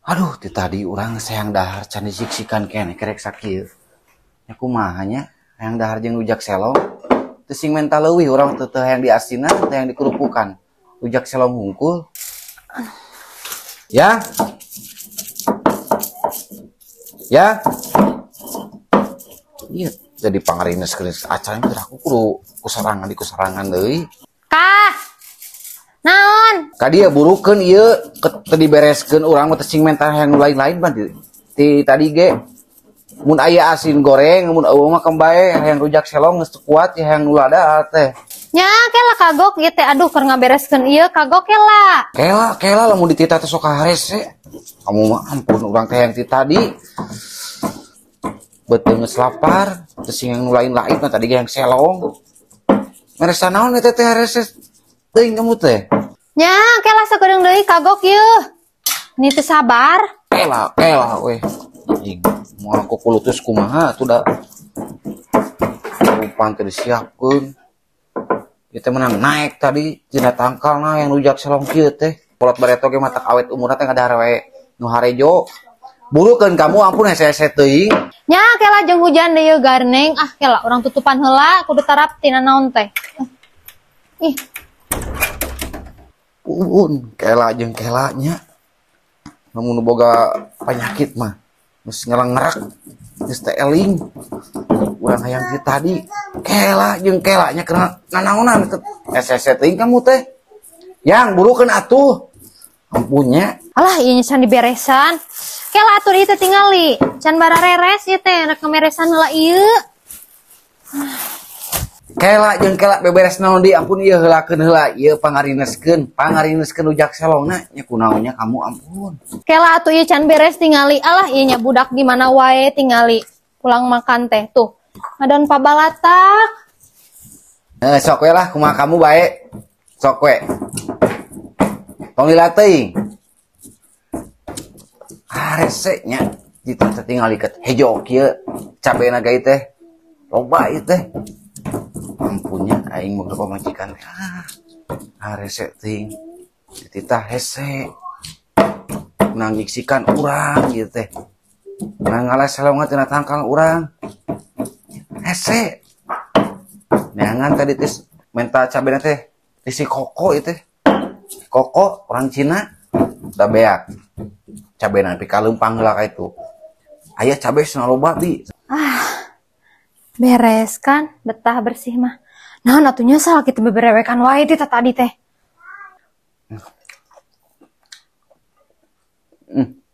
Aduh, ti tadi urang sayang dahar can disiksikan keneh kerek sakieu. Nya kumaha nya, hayang dahar jeung rujak selong. Teu sing menta leuwih urang teu teu hayang diasinan, teu hayang dikerupukan. Rujak selong hungkul. Ya. Ya. Iya, jadi pangarines-keris acan teh aku kudu kusarangan di kusarangan deui. Kah. Naon? Ka dieu burukeun ieu teu dibereskeun urang mah teu sing menta hayang nu lain-lain mah ti tadi ge. Mun aya asin goreng, mun eueuh mah kembae hayang rujak selong geus teu kuat ya hayang nu lada teh. Nya kela kagok ieu teh aduh keur ngabereskeun ieu kagok kela. Kela kela lamun dititah teh sok harese. Kamu mah ampun urang teh hayang ti tadi. Beuteung geus lapar, teu sing nu lain-lain mah tadi ge hayang selong. Meresa naon eta teh harese teuing kamu teh. Nya kela sakedeung deui kagok ieu. Ni teu sabar. Kela kela weh. Anjing, moal kukulutus kumaha atuh da. Rupan teh disiapkeun. Ieu teh menang naik tadi tina tangkalna yang rujak selong kieu teh. Kolot bareto ge matak awet umurna teh ngadahar we nu harejo. Burukeun kamu ampun hese-hese teuing. Nya kela jeung hujan deui garneng. Ah kela urang tutupan heula kudu tarap tina naon teh. Ih. Pun kela jeung kelanya. Lamun boga penyakit mah geus ngelengerak, geus teh eling. Urang hayang ti tadi kela jeung kelanya kena nanaonan teh. Hese-hese teuing kamu teh. Yang burukeun atuh. Ampunnya. Alah ieu nya can diberesan. Kela atuh ieu teh tingali. Can barareres ieu teh rek ngameresan heula ieu. Kela jeung kela beberes naon di ampun ieu heulakeun heula ieu pangarineskeun, pangarineskeun rujak selongna nya kunaonnya kamu ampun. Kela atuh ieu can beres tingali. Alah ieu nya budak di mana wae tingali. Pulang makan teh tuh. Ngadon pabalatak. Sok we lah kumaha kamu bae. Sok we. Tong lila teuing. Harese nya ditu teh tingali ket hejo kieu cabena gae teh. Loba ieu teh. Ampunnya aing mah pamajikan teh. Ah, harese teuing. Dititah hese. Nang nyiksikan urang ieu teh. Nang ngalas selonga tina tangkal urang. Hese. Neangan tadi teh menta cabena teh ti si Koko ieu teh. Koko orang Cina da beak. Cabena pikaleumpang heula ka itu. Aya cabe cenah loba bi. Ah. Beres kan, betah bersih mah. Naon atuh nyesal kitu beberewekan wae ti tadi teh.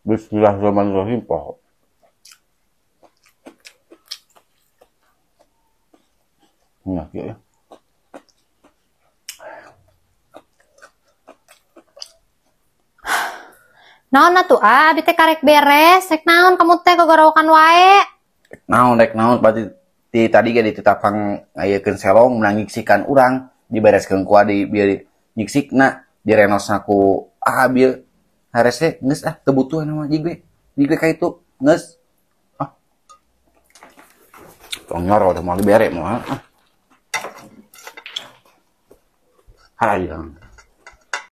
Bismillahirrahmanirrahim, Pak. Nah, ya. Naon atuh ah, abi teh karek beres, rek naon kamu teh gogorowokan wae. Naon rek naon berarti ti tadi ge dititapang ngayekeun selong menang nyiksikan urang dibereskeun ku adi bieu nyiksikna direnosna ku ah bieu harese geus ah teu butuh mah jig we jig we ka itu geus ah tong nyoro teh moal dibere moal ah hayang.